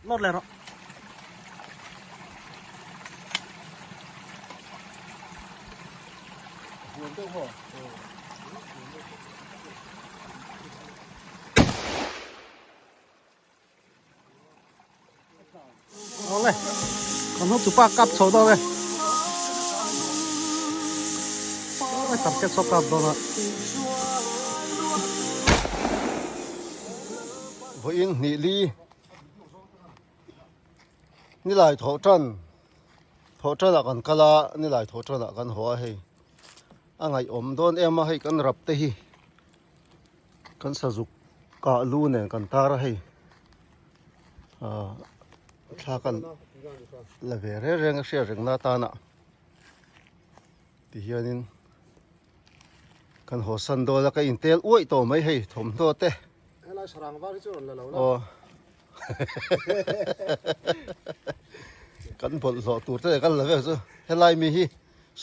Lawr leh rawh. Awle kan ho tupa kap chho dawn e. Target saw kap dawn a. Vawiin hnih li nilai thawh tan thawh tanah kan kal a nilai thawh tanah kan haw a hei a ngaihawm dawn em a hei kan rap te hi kan sazuk kah lu nen kan tar a hei ahh thla kan la ve reng reng a hriat reng na atana ti hianin. Kan haw san dawn a ka intel uaih tawh mai hei thawmhnaw te. Helai sarang var hi chu rawn la lo la. Aw. Kan bawlhhlawh tur te kan la vel chu helai mi hi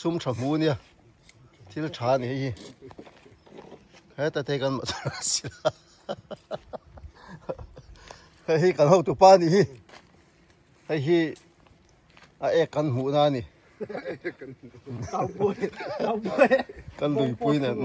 sum tha hmu nia thil tha ni hei hi. Heta te kan sila. Hei hi kan hotu pa ni hi. Hei hi a ek kan hmuh na a ni. Kan luipui nen.